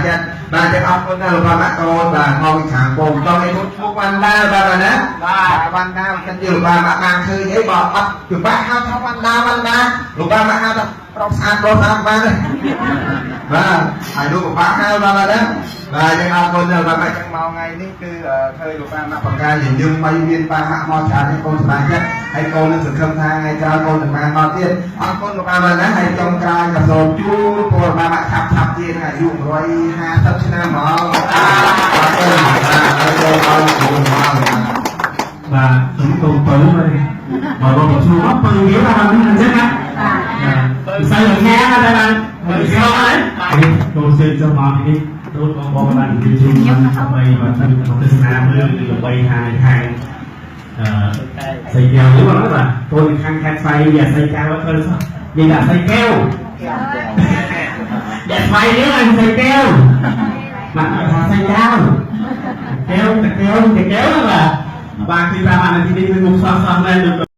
ចិត្តបាទចឹងអរគុណដល់លោកបាម៉ាក់កូនបាទមកពីខាងបងចង់ឲ្យកូនឈ្មោះវណ្ណដាបាទណាបាទវណ្ណដាមិនជាលោកបាម៉ាក់បានឃើញអីបើអត់ពិបាកហៅថាវណ្ណដាវណ្ណដាលោកបាម៉ាក់ហៅថាប្រុសស្អាតប្រុសស្អាតបានទេបាទហើយលោកពិបាកហៅបាទណាបាទចឹងអរគុណដល់បាម៉ាក់ចឹងមកថ្ងៃនេះគឺឃើញលោកបាម៉ាក់បង្ការញញឹមមិនមានបាម៉ាក់មកច្រើននេះកូនសប្បាយចិត្តហើយកូននឹងសង្ឃឹមថាថ្ងៃក្រោយកូននឹងបានមកទៀតអរគុណលោកបាម៉ាក់ណាហើយចុងក្រោយក៏សូមជូនពលបាម៉ាក់ឆាប់ឆាប់ទៀតអាយុ150ឆ្នាំហ្មងអរគុណបាទហើយចូលឲ្យគ្រូមក បាទខ្ញុំកូនបើហើយបើមកជួបមកបើវាបានអញ្ចឹងណាបាទស្អីញ៉ាំតែបានមិនស្គាល់ហើយកូនជើងចុះមកនេះដូចបងបងបាននិយាយជូនដើម្បីបាទជួយទស្សនាមើលល្បីខាងខាងអឺស្អីកែវនេះបាទបាទកូនខាងខេត្តស្វ័យយ៉ាស្អីកែវអត់ត្រូវសោះនិយាយថាស្អីកែវយ៉ាស្វ័យនេះស្អីកែវបាទថាស្អីកែវកែវតកែវតកែវបាទបាទគឺតាមអានទីនេះគឺមុខសោះសោះមែនដូច